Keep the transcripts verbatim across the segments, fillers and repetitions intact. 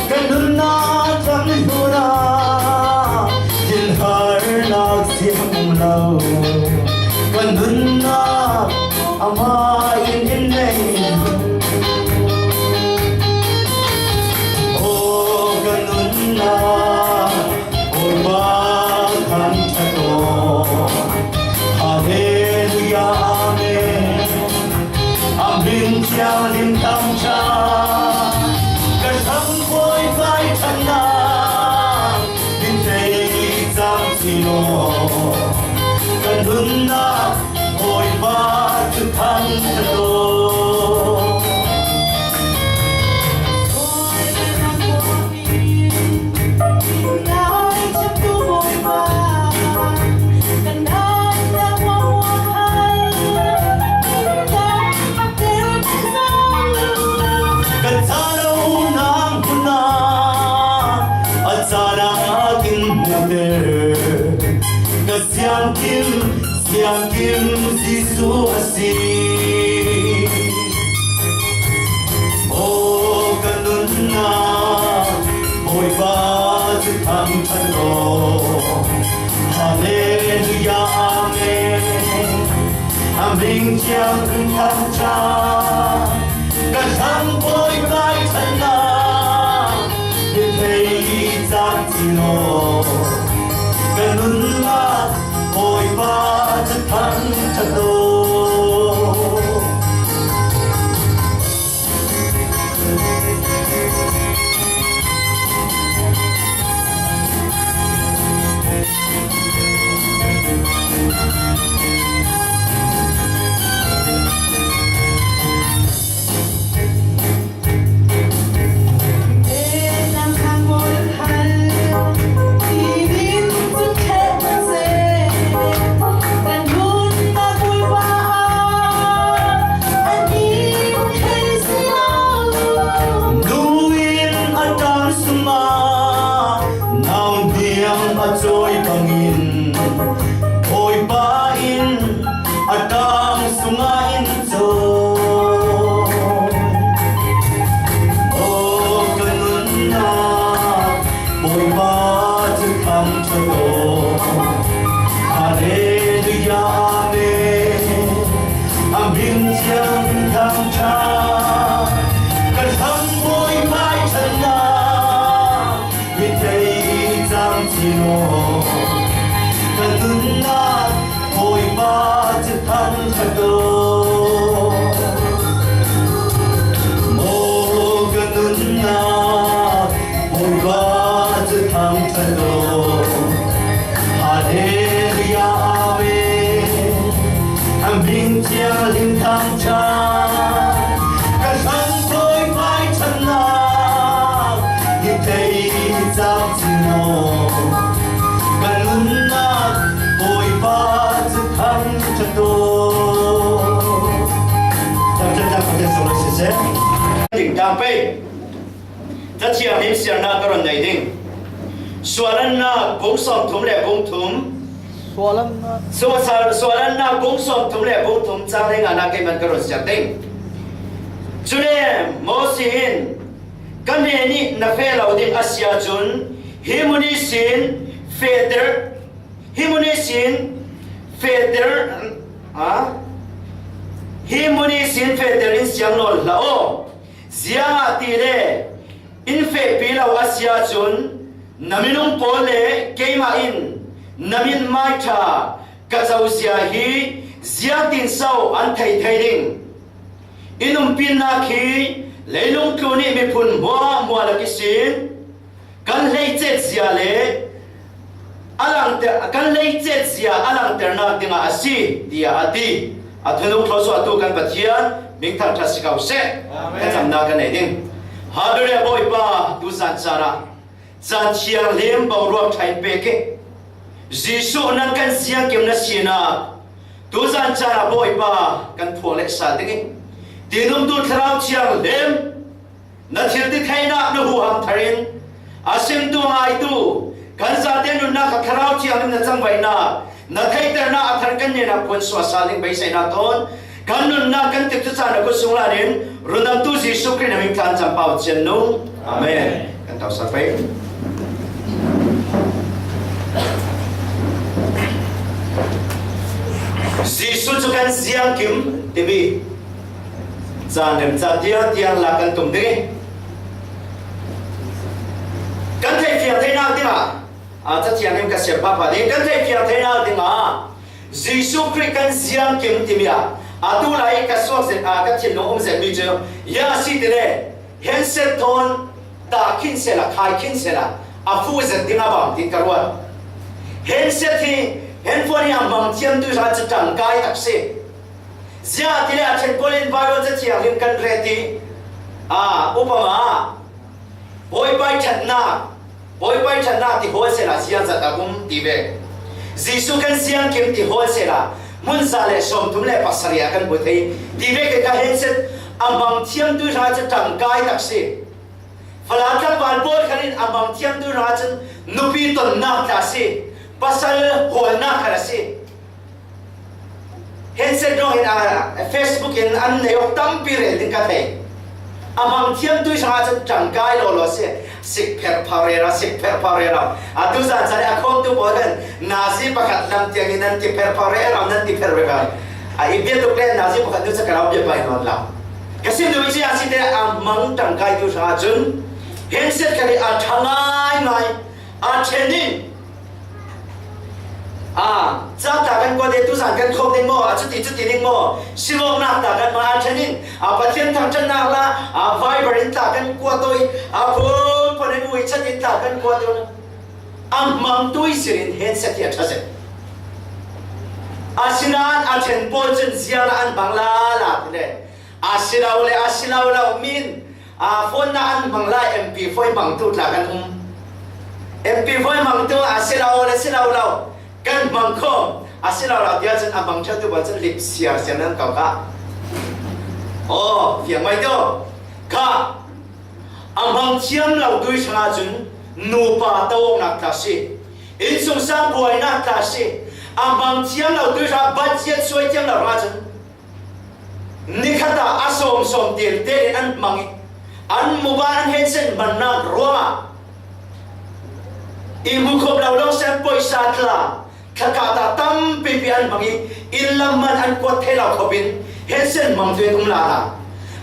Ka nunna tang hluna, thil harnak siang um lo. Ka nunna amah in in nei. Oh, ka nunna, Bawipa thangṭhat aw. Halleluiah, amen. A hming thianghlim thangṭhat, ka ṭhangpuai ṭhatnak hi thei cang cih law, ka nunna Bawipa cu thangṭhat aw. Ka cah lonak hmun ah a cahnak in hmuhter, ka siangkim, siangkim Jesuh a si. Aw, ka nunna Bawipa cu thangṭhat aw. Halleluiah, amen. A hming thianghlim thangṭhat, ka ṭhangpuai ṭhatnak hi thei cang cih law, ka nunna Bawipa cu thangṭhat aw. Nu in a ṭam sungah nau hniang a cawi bangin Bawipa in a ṭam sungah in cawi. Aw, ka nunna Bawipa cu thangṭhat aw. Halleluiah, amen. A hming thianghlim thangṭhat, ka ṭhangpuai ṭhatnak hi thei cang cih law, ka nunna Bawipa cu thangṭhat aw. Aw, ka nunna Bawipa cu thangṭhat aw. Halleluiah, amen. A hming thianghlim thangṭhat, ka ṭhangpuai ṭhatnak hi thei cang cih law, ka nunna Bawipa cu thangṭhat aw. Thangṭhatnak Pathian sunglawi siseh. Ding tang pei. Cathiang him siarnak ka run nei ding. Suahlannak bung sawmthum le bung thum. Suahlannak. Suah-, suahlannak bung sawmthum le bung thum cang le nganak keimah ka run siar ding. Cule Mosi in, "Ka hnen ih na feh lo ding a si ahcun, hi hmun ihsin fehter, hi hmun ihsin fehter, a? Hi hmun ihsin fehter in siang nawn hlah aw. Ziangahtile in fehpi lo a si ahcun, na minung pawl le keimah in na mithmai ṭha ka cozia hi ziangtin so an theih thei ding? In umpinnak hi leilung tlun ih miphun hmuahhmuah lak ihsin kan hleicetzia le a langter, kan hleicetzia a langternak dingah a si," tiah a ti. A thunung thluasuahtu kan Pathian hming thangṭhat si ko seh. Amen. Thlacamnak kan nei ding. Hallelujah, Bawipa, tuzan caan ah caan thianghlim boruak ṭha in pek ih, Jesuh, nang kan siangkim na sinak tuzan caan ah Bawipa kan phuang lehsal ding ih, tinumtu Thlarau Thianghlim na thiltitheinak na huham thar in, a simtu ngaitu kan zate nunnak ah Thlarau Thianghlim na cangvaihnak, na theihternak a thar kan hnenah phuansuah sal ding beiseinak thawn Kan nunnak kan tikcu caan a kut sung lanin, rundamtu Jesuh Khrih na hming tlan campau cian nung. Amen. Kan tausak pei. Jesuh cu kan ziangkim timi caan remcah tiang tiang la kan tum ding i, kan theihfiang theinak dingah, aa, Cathiang in ka siam phapha ding, kan theihfiang theinak dingah Jesuh Khrih kan ziangkim timi ah atu lai ka suak zet, aa, ka thinlung um zetmi cu, ya a si ti le, handset thawn tah khin sehla, khai khin sehla, a fuh zet ding a bang tin ka ruat. Handset hi, handphone hi a hmang thiamtu hrang cu ṭangkai tak si. Ziah ti le a ṭhen pawl in Bible Cathiang in kan ret i, aa, upama ah, Bawipa ih ṭhatnak, Bawipa ih ṭhatnak ti hawl sehla ziangzat a um ti ve. Jesuh kan ziangkim ti hawl sehla hmun za le sawmthum le pasarih ah kan hmu thei ti ve. Kei ka handset a hmang thiamtu hrang cu ṭangkai tak si. Falam tlangval pawl khan in a hmang thiamtu hrang cun nupi tonnak tla si, pasal hawlnak khat a si. Handset ruang in, aa, Facebook in an nei awk tampi rel ding ka thei. A hmang thiamtu hrang cun ṭangkai lawlaw si. Sik pherpha rero, sik pherpha rero. Atu zan caan a khawmtu pawl khan nazi pakhat lam tiang in nan ti pherpha rero, nan ti pher rero. A i bia tuk le nazi pakhat nu cu ka lau bia pai nawn lo. Ka sim duh i ci a si te, a hmang ṭangkaitu hrang cun handset kha nih a ṭha ngaingai, a ṭhen in, aa, ca tla kan kuat i, tuzan kan khawm ding maw, a cuti cuti ding maw, singawknak tla kan hmang a ṭhen in, aa, Pathian thangṭhatnak la, aa, Viber in tla kan kuat aw i, aa, phone, phone in WeChat in tla kan kuat aw. A hmangtu i sir in handset hi a ṭha zet. Asinain a ṭhen pawl cun ziang ah an hmang lala ti le, a si lo le, a si lo lo min, aa, phone na an hmang lai, MP four hmangtu tla kan um. MP four hmangtu a si lo le, si lo lo kan hmang khawm, a si lo lo tiah cun a hmang ṭheutu pawl cun lip siar siar nan ko kha. Aw, fiang mai tu kha. A hmang thiam lo tu hrang cun nupa to awknak tla si, innsungsang buainak tla si. A hmang thiam lo tu hrang budget suai thiam lo hrang cun nikhat ah a sawm sawm tel tel in an hmang i, an mobile, an handset hmannak ruangah i hmu khawh lo lawng si an pawisa tla, thlakah tla tampipi an hmang i, inn lam man an kuat thei lo khawh in handset hmang tu an um lala.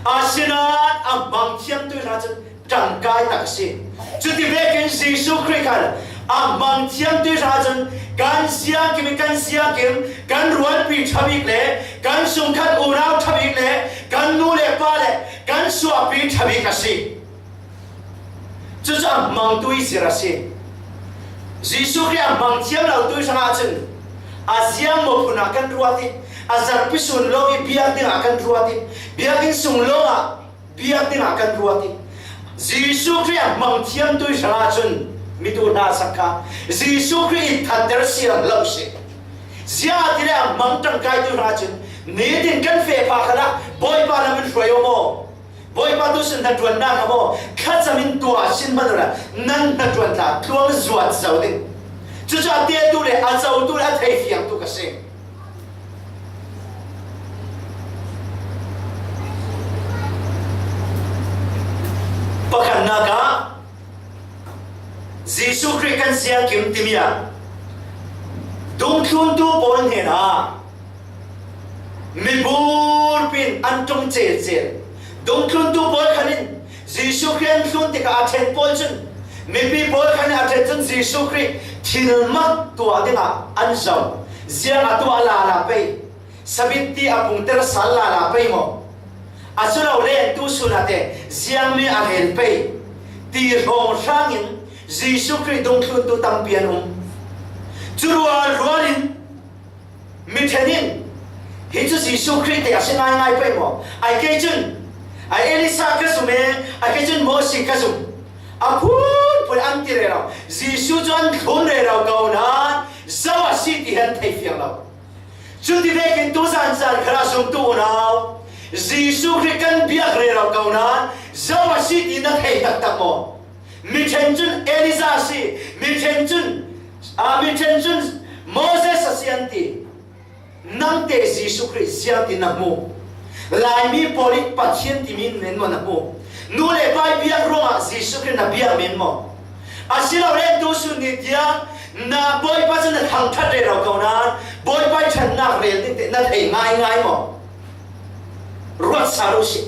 Asinain a hmang thiamtu hrang cun ṭangkai tak a si. Cuti vekin Jesuh Khrih khan a hmang thiamtu hrang cun kan ziangkim i, kan ziangkim, kan rualpi ṭha bik le kan sungkhat unau ṭha bik le kan nu le pa le kan suahpi ṭha bik a si. Cucu a hmangtu i zir a si. Jesuh Khrih a hmang thiam lo tu hrang cun a ziang maw phun ah kan ruat i, a zarhpi sun lawng i biak dingah kan ruat i, biakinn sung lawngah biak dingah kan ruat i, Jesuh Khrih a hmang thiamtu hrang cun mitu hna sak kha Jesuh Khrih i thatter siang lo si. Ziah ti le a hmang ṭangkaitu hrang cun nitin kan feh pha khalah Bawipa lam in hruai aw maw? Bawipa tu sin hnaṭuannak a maw? Thlacam in tuah a sin hmanh ula nan hnaṭuan tla tluang zuat zo ding. Cucu a tehtu le a cotu le a theifiangtu ka si. Pakhatnak ah, Jesuh Khrih kan ziangkim timi ah dungthluntu pawl hnenah miburpi in an ṭung celcel. Dungthluntu pawl khan in Jesuh Khrih an thlun tikah a ṭhen pawl cun, mipi pawl khan in a ṭhen cun Jesuh Khrih thilmak tuah dingah an zoh. Ziang a tuah lala pei, sabitti a pungter sal lala pei maw? A si lo le tu sun ah te ziangmi a rel pei ti hrawng hrangin Jesuh Khrih dungthluntu tampi an um. Cu rualrual in mi ṭhen in, hi cu Jesuh Khrih te a si ngaingai pei maw? Ai kei cun, ai Elisa ka zum e, ai kei cun Moses ka zum. A phunphun an ti rero. Jesuh cu an thlun rero ko nain zo a si ti hi an thei fiang lo. Cuti vekin tu zan zan khalah zumtu unau, Jesuh Khrih kan biak rero ko nain zo a si ti na thei taktak maw? Mi ṭhen cun Elijah a si, mi ṭhen cun, aa, mi ṭhen cun Moses a si an ti. Nangte Jesuh Khrih ziangtin na hmu? Laimi pawl i Pathian timi in men maw na hmu? Nu le pa i biak ruangah Jesuh Khrih na biak men maw? A si lo le tu sun ni tiang na Bawipa cu na thangṭhat rero ko nain Bawipa i ṭhatnak rel ding te na thei ngaingai maw? Ruat sal u sih.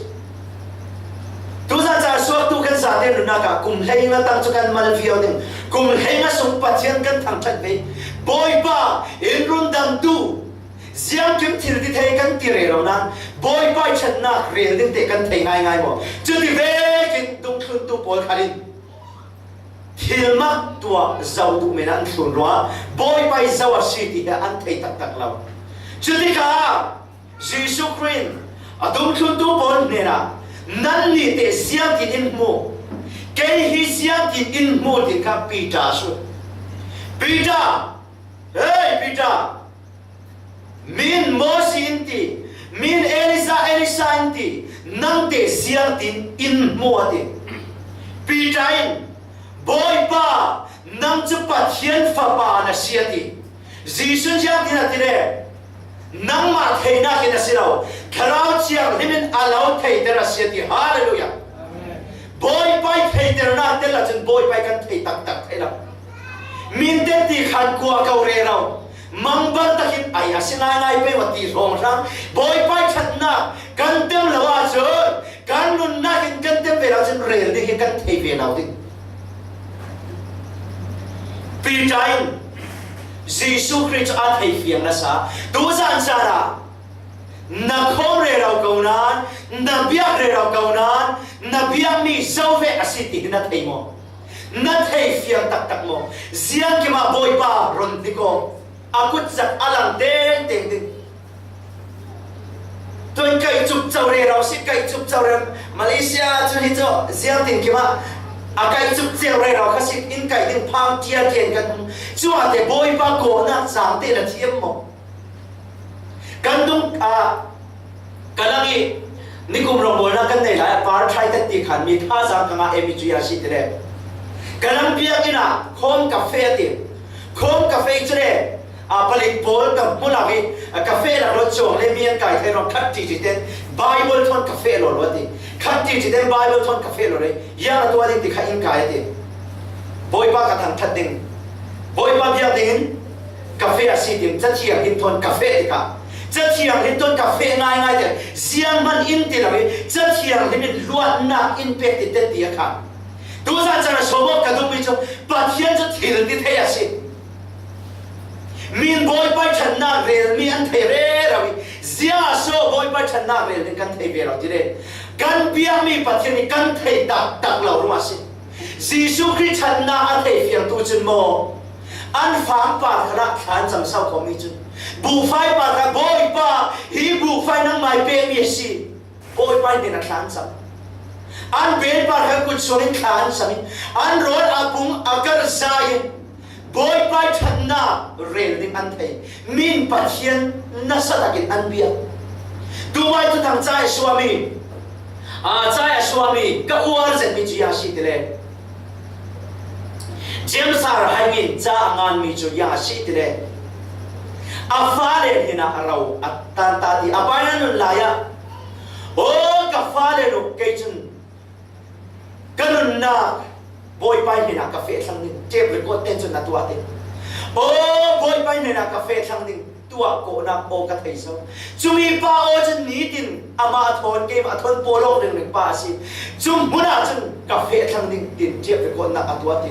Tuzan ca suaktu kan zate nunnak ah kum hleinga tang cu kan mal viau ding. Kum hleinga sung Pathian kan thangṭhat ve. Bawipa in rundamtu ziangkim thil ti thei kan ti rero nain Bawipa i ṭhatnak rel ding te kan thei ngaingai maw? Cuti vekin dungthluntu pawl khal in thil mak tuah zo duh men ah an thlun ruangah Bawipa i zo a si ti hi an thei taktak lo. Cutikah Jesuh Khrih in a dungthluntu pawl hnenah, "Nannih teh ziangtin in hmu? Kei hi ziangtin in hmu?" tin kha Peter a sut. "Peter, hei Peter, min Moses in ti, min Elijah, Elisha in ti, nang teh ziangtin in hmu?" a ti. Peter in, "Bawipa, nang cu Pathian Fapa na si," a ti. Jesuh in ziangtin a ti le, "Nangmah theinak in a si lo, Thlarau Thianghlim in a lo theiter a si," a ti. Hallelujah! Bawipa i theiternak tel ahcun Bawipa i kan thei taktak thei lo. Min te ti khan kua ko rero, mangbang takin ai a si ngaingai pei maw ti hrawnghrang, Bawipa i ṭhatnak kan tem lo ahcun kan nunnak in kan tem ve lo cun rel ding hi kan thei ve lo ding. Peter in Jesuh Khrih cu a thei fiang nasa. Tuzan caan ah na khawm rero ko nain, na biak rero ko nain, na biakmi zo ve a si ti hi na thei maw? Na thei fiang taktak maw? Ziangkim ah Bawipa run hnik aw. A kut zat a lang tengteng ding. Tuan kaih cupco rero si, kaih cupco rero. Malaysia cu hi cu ziangtin kim ah a kaih cupco rero kha si, in kaih ding phang ṭialṭial kan hmu. Cuahte Bawipa kawhnak cang te na thiam maw? Kan dung, ah, ka lang i nikum rawngbawlnak kan nei lai ah, par thai kan ti khan mi thazaang ka ngah em i cu a si ti le. Ka lang biakinn ah khawm ka feh ti. Khawm ka feh cu le, ah, palik pawl ka hmu lo i, ah, ka feh lo cuang le mi an kai thei lo, khat ṭiṭi ten Bible thawn ka feh lo lo ti. Khat ṭiṭi ten Bible thawn ka feh lo le. Ziang a tuah ding ti kha in kai a ti. Bawipa ka thangṭhat ding, Bawipa biak dingin ka feh a si ding, Cathiang in thawn ka feh tikah, Cathiang in thawn ka feh ngaingai te, zianghman in ti lo i, Cathiang in luatnak in pek ti te ti a khan. Tuzan caan a sawm awk ka duhmi cu Pathian cu thil ti thei a si. Min Bawipa ṭhatnak relmi an thei rero i, ziah so Bawipa ṭhatnak rel ding kan thei ve lo ti le, kan biakmi Pathian nih kan thei taktak lo ruangah a si. Jesuh Khrih ṭhatnak a thei fiangtu cun maw, an fangpar khalah thla an cam sau khomi cun, buhfai par kha, "Bawipa, hi buhfai nangmah i pekmi a si." Bawipa hnenah thla an cam. An beel par kha kut suangin thla an cam in, an rawl a pung a kar za in, Bawipa ṭhatnak rel ding an thei. Min Pathian nasa takin an biak. Tumai tu thang ca i suami, aa, ca i suami ka uar zetmi cu a si ti le, James R. Hank in ca a nganmi cu a si ti le, a fale hnenah a ro a tan ta ti. A pa nih a nun lai ah, "Aw, ka fale nu, kei cun ka nunnak Bawipa hnenah ka feh thlang ding," tape record ten cun na tuah te. "Aw, Bawipa hnenah ka feh thlang ding, tuah kawhnak aw ka thei so. Cumi pa aw cun nitin amah thawn keimah thawn pawl awk ringring pa a si. Cu hmun ah cun ka feh thlang ding," tin tape record nak a tuah te.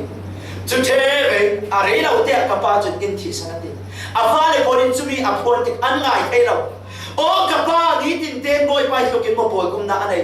Cu ṭheh ve, a rei lo te ah ka pa cun in thihsan a ti. A fale pawl in cumi a phuan tik an ngai thei lo. "Aw, ka pa nitin ten Bawipa i hluk in maw pawlkomnak a nei?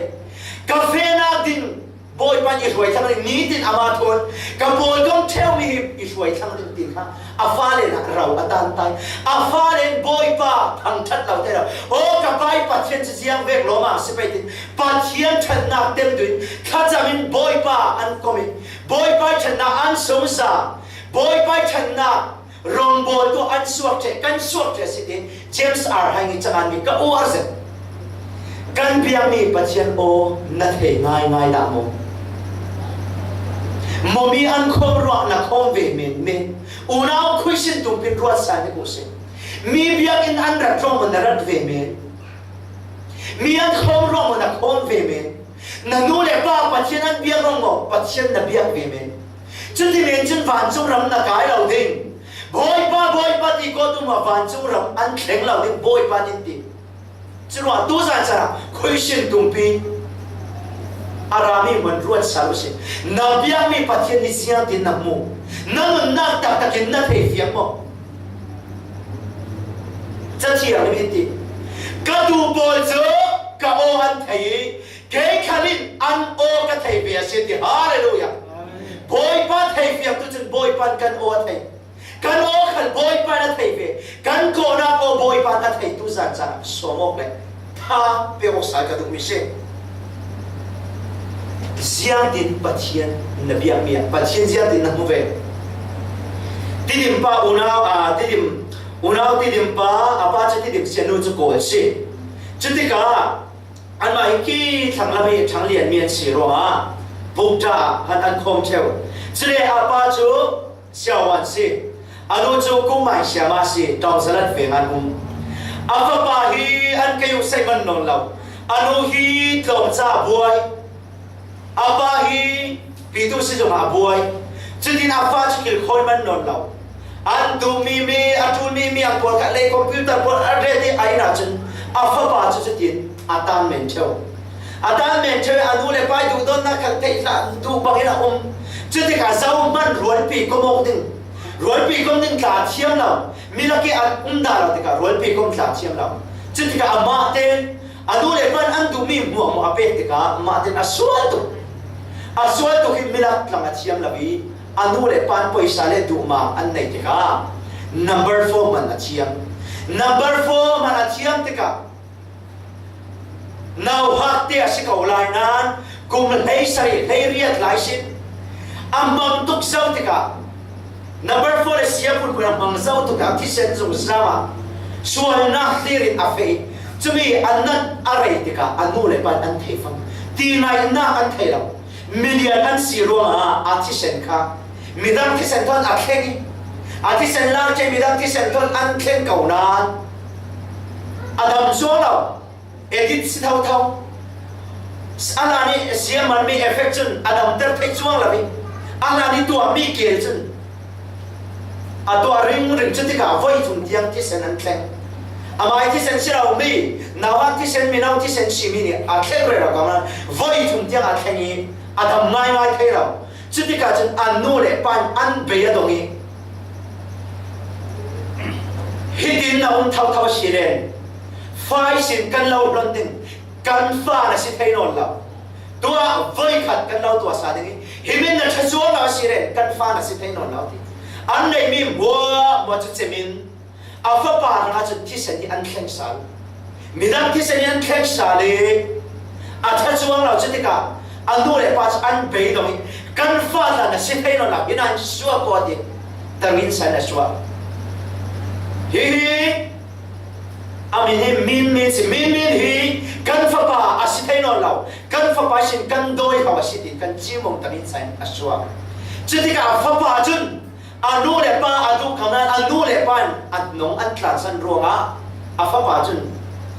Ka fehnak ding Bawipa nih i hruai thlang ding, nitin amah thawn ka pawlkom ṭheumi hi i hruai thlang ding," tin kha a fale nih ro a tan tai. A fale in Bawipa thangṭhat lo te lo. "Aw, ka pa i Pathian cu ziang vek lawmang si pei," tin Pathian ṭhatnak tem duh in thlacam in Bawipa an kom i, Bawipa i ṭhatnak an sungsa, Bawipa i ṭhatnak rawngbawltu an suak ṭheh, kan suak ṭheh a si ti James R. Hank nih a nganmi ka uar zet. Kan biakmi Pathian aw na thei ngaingai dah maw? Mawmi an khawm ruangah na khawm ve men men. Unau khuisin tumpin ruat sa ni ko si. Mi biakinn an rat ruang maw na rat ve men. Mi an khawm ruang maw, na khawm ve men. Na nu le pa Pathian an biak ruang maw, Pathian na biak ve men. Cuti men cun vancung ram na kai lo ding. Bawipa, Bawipa ti ko tu maw, vancung ram an thleng lo ding, Bawipa in ti. Curuangah tuzan caan ah khuaisin tumpi a rami man ruat sal uhsi. Na biakmi Pathian nih ziangtin na hmu? Na nunnak taktakin na thei fiang maw? Cathiang nih in ti. Ka tuu pawl cu ka aw an thei i kei khal in an aw ka thei ve a si, ti. Hallelujah. Bawipa thei fiangtu cun Bawipa in kan aw a thei. Kan aw khal Bawipa in a thei ve. Kan kawhnak aw Bawipa in a theitu zan caan ah sawm awk le tha pe awk sal ka duhmi si. Ziangtin Pathian na biakmi ah Pathian ziangtin na hmu ve? Tidim pa unau, aa, Tidim, unau Tidim pa, a pa cu Tidim si, a nu cu Kawl si. Cutikah anmah hi khi thlang lam i thlang lianmi an si ruangah bukṭha ah an, an khawm ṭheu. Cule a pa cu siahuan si. A nu cu kungmai siama si, Ṭawngzalat veng an um. A fapa hi an kei uh sei man nawn lo. A nu hi tlawmca a buai. A pa hi pitu si zongah a buai. Cutin a fa cu kilkhawi man nawn lo. An duhmi mi, a ṭulmi mi a pawl khat lei computer pawl a ret i a inn ahcun a fapa cu cutin a tan men ṭheu. A tan men ṭheu i a nu le pa i duhdawtnak kha theih hlah duh bangin a um. Cutikah zohman rualpi kom awk ding, rualpi kom ding tla a thiam lo, milak i a um dah lo tikah rualpi kom tla a thiam lo. Cutikah amah te a nu le pa in an duhmi hmuahhmuah a pek tikah amah te in a sual tuk. A sual tuk hi milak tlang a thiam lo i a nu le pa in poisa le duhma an nei tikah number four man a thiam. Number four man a thiam tikah nauhak te a si ko lai nain kum hleisarih hleiriat lai sin a hmang tuk zo tikah number four le sia phunphun a hmang zo tuk a thisen zungzam ah sualnak hlir in a feh i cumi a nat a rei tikah a nu le pa in an thei fang. Ti ngaihnak an thei lo. Milian an si ruangah a thisen kha midang thisen thawn a thleng i a thisen lak cia midang thisen thawn an thleng ko nain a dam zuang lo. Edit si thotho. A hlan i siamanmi effect cun a damter theih cuang lo i a hlan i tuahmi kil cun a tuah ringring cu tikah voi thum tiang thisen an thleng. Amai thisen si lomi nauhak thisen, mino thisen simi nih a thleng rero ko nain voi thum tiang a thleng i a dam ngaingai thei lo. Cutikah cun a nu le pa in an bei a dong i, hitin na um thotho a si len, fa ihsin kan lo hlon ding, kan fa na si thei nawn lo. Tuah voi khat kan lo tuahsa ding i, hi min na ṭha zuang lo a si len, kan fa na si thei nawn lo ti. An neihmi hmuahhmuah cu cemin, a fapa hrangah cun thisen hi an thleng sal. Midang thisen hi an thleng sal i a ṭha cuang lo. Cutikah a nu le pa cu an beidong i, kan fa tla na si thei nawn lo, hi nan suah ko ti. Tangin san a suah. Hihi a min hi Min Min si. Min Min hi kan fapa a si thei nawn lo. Kan fapa sin kan dawi ho a si ti kan cimong tangin san a suah. Cutikah a fapa cun a nu le pa a duh kha nain a nu le pa in a hnong an tlansan ruangah a fapa cun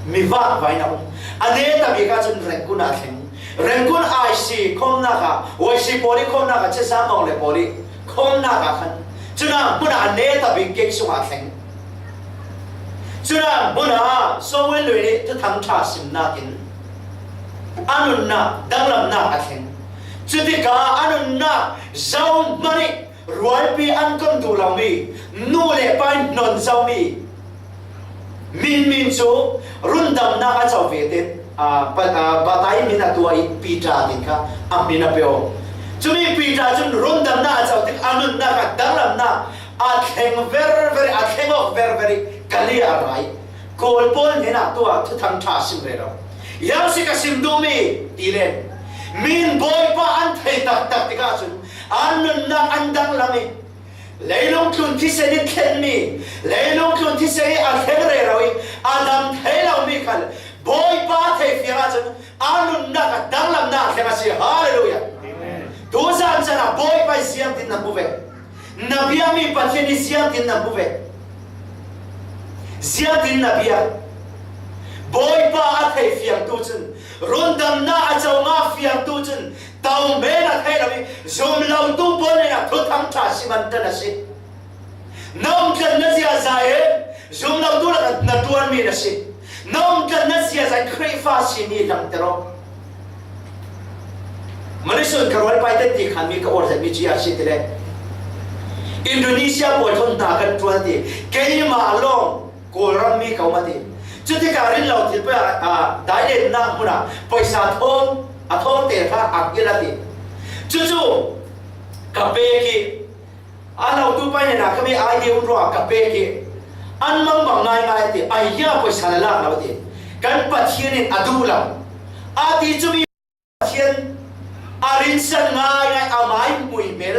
mi vakvai in a um. A neta bik ahcun Rengkun ah a thleng. Rengkun I C khawmnak ah, Y C pawl i khawmnak ah, Cazam Mawng le pawl i khawmnak ah khan cuna hmun ah a neta bik gate sungah a thleng. Cuna hmun ah Sawng Win Lui nih Thuthang ṭha simnak in a nunnak danglamnak a thleng. Cutikah a nunnak zohman i rualpi an kom duh lomi nu le pa in hnon zomi Min Min cu rundamnak a co ve tein, aa, pa-, aa, batai min a tuah i Peter tin kha a min a pek. Cumi Peter cun rundamnak a co tik a nunnak ah danglamnak a thleng verver i a thleng awk verver i Galilee a ra i Kawl pawl hnenah tuah Thuthang ṭha sim rero. Ziang si ka sim duhmi ti len, Min Bawipa an thei taktak tikah cun an nunnak an danglam i, leilung tlun thisen in thlenmi, leilung tlun thisen in a thleng rero i a dam thei lomi khal Bawipa thei fiang ahcun a nunnak a danglamnak a thleng a si. Hallelujah. Amen. Tuzan caan ah Bawipa i ziangtin na hmu ve? Na biakmi Pathian i ziangtin na hmu ve? Ziangtin na biak? Bawipa a thei fiangtu cun, rundamna a co ngah fiangtu cun, to men a thei lo i, zum lotu pawl hnenah thuthang ṭha sim an ṭan a si. Na umtlanna ziaza in zum lotu lakah na ṭuanmi na si. Na umtlanna ziaza in Khrihfa simi langter aw. Mani sun ka rualpai te ti khan mi ka uar zetmi cu a si ti le, Indonesia pawl thawn hna kan ṭuan ti, keimah lawng Kawlram mi ka um a ti. Cutikah rinlo thil pawh ah, ah, dailennak hmunah pawisa thawng, a thawngte kha a kil a ti. Cucu ka pek i, a lotu pa hnenah kha mi idea um ruangah ka pek i, an mangbang ngaingai a ti, a hia pawisa na lak lo a ti. Kan Pathian in a duh lo a ti. Cumi Pathian a rinsan ngaingai, amai hmuihmel,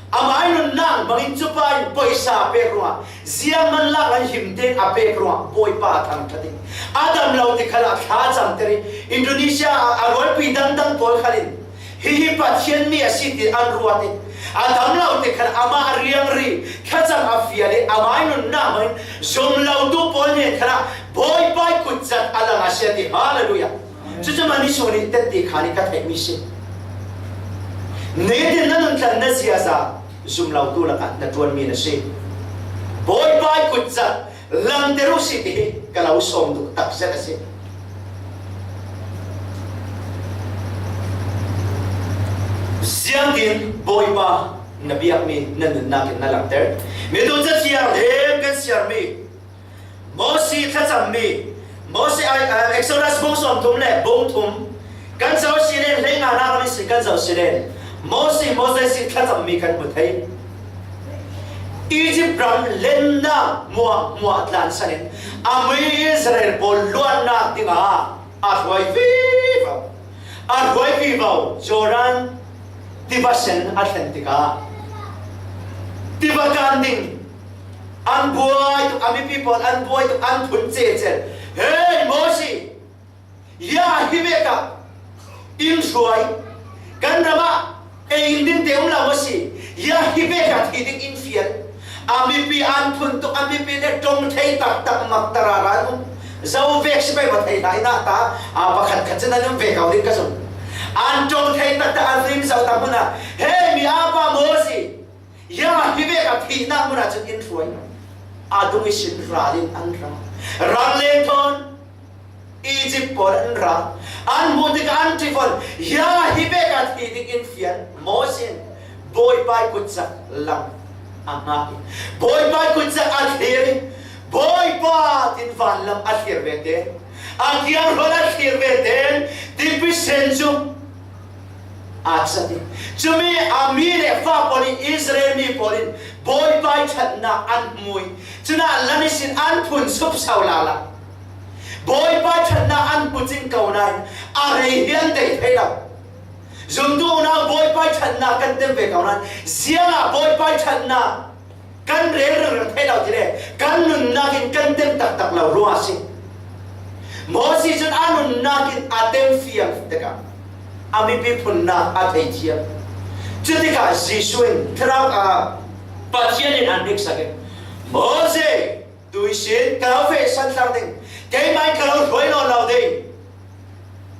amai nunnak bangin cupa in pawisa a pek ruangah, ziangman lak an him tein a pek ruangah Bawipa a thangṭhat i, a dam lo ti khalah thla a camter i, Indonesia a, a rualpi dangdang pawl khalin, hihi Pathian mi a si ti an ruat i, a dam lo ti khalah amah a riangri thlacam a fial i, amai nunnak bangin zum lotu pawl hnen khalah Bawipa i kutzat a lang a si a ti. Hallelujah. Cucu mani sun i tetti khan i ka theihmi si. Nitin na nunhlanna ziaza zum lotu lakah na ṭuanmi na si. Bawipa i kutzat langter u si ti hi ka lo sawm duh takzet a si. Ziangtin Bawipa na biakmi na nunnak in na langter? Mi tu cathiang hem kan siarmi Mosi thlacammi, Mosi, a, a, Exodus bung sawmthum le bung thum, kan zoh si len, hleinganak lam ihsin kan zoh si len, Mosi, Moses i thlacammi kan hmu thei. Egypt ram lennak hmuahhmuah tlansan in, a mi Israel pawl luatnak dingah a hruai vivo, a hruai vivo, Jordan tiva sen a thlen tikah tiva kan ding an buai tuk, a mipi pawl an buai tuk, an phun cecel. Hei Mosi, ya hi vekah in hruai, kan ramah ei in dingte um lo a si, ya hi vekah thi ding in fial. A mipi an phun tuk, a mipi le ṭong thei taktak mak tara ran um. Zo vek si pei maw thei hna in ah ta, a pakhat khat cun an um ve ko ding ka zumh. An ṭong thei taktak an rim zo tak hmun ah, hei mi a pa Mosi, ya hi vekah thihnak hmun ah cun in hruai. A dung ihsin ral in an ra. Ral leng thawn Egypt pawl an ra. An hmuh tikah an ṭi fawn. Ya hi vekah thih ding in fian. Mosi in Bawipa i kutzak lang a hngak i, Bawipa i kutzak a thlir i, Bawipa tin vanlam a thlir ve te, a kiang hrawng a thlir ve te, tipi sen cu a cat i, cumi a mi le fa pawl in, Israel mi pawl in Bawipa i ṭhatnak an hmu i, cun ah lan ihsin an phun sup so lala. Bawipa i ṭhatnak an hmu cing ko nain a rei hi an tei thei lo. Zumtu unau Bawipa i ṭhatnak kan tem ve ko nain, ziangah Bawipa i ṭhatnak kan rel ringring thei lo ti le kan nunnak in kan tem taktak lo ruangah a si. Mosi cun a nunnak in a tem fiang tikah a mipi phunnak a thei thiam. Cutikah Jesuh in thlarau, a, Pathian in an hniksak in, Mosi, tu ihsin ka lo feh san thlang ding, keimah in ka lo hruai nawn lo ding.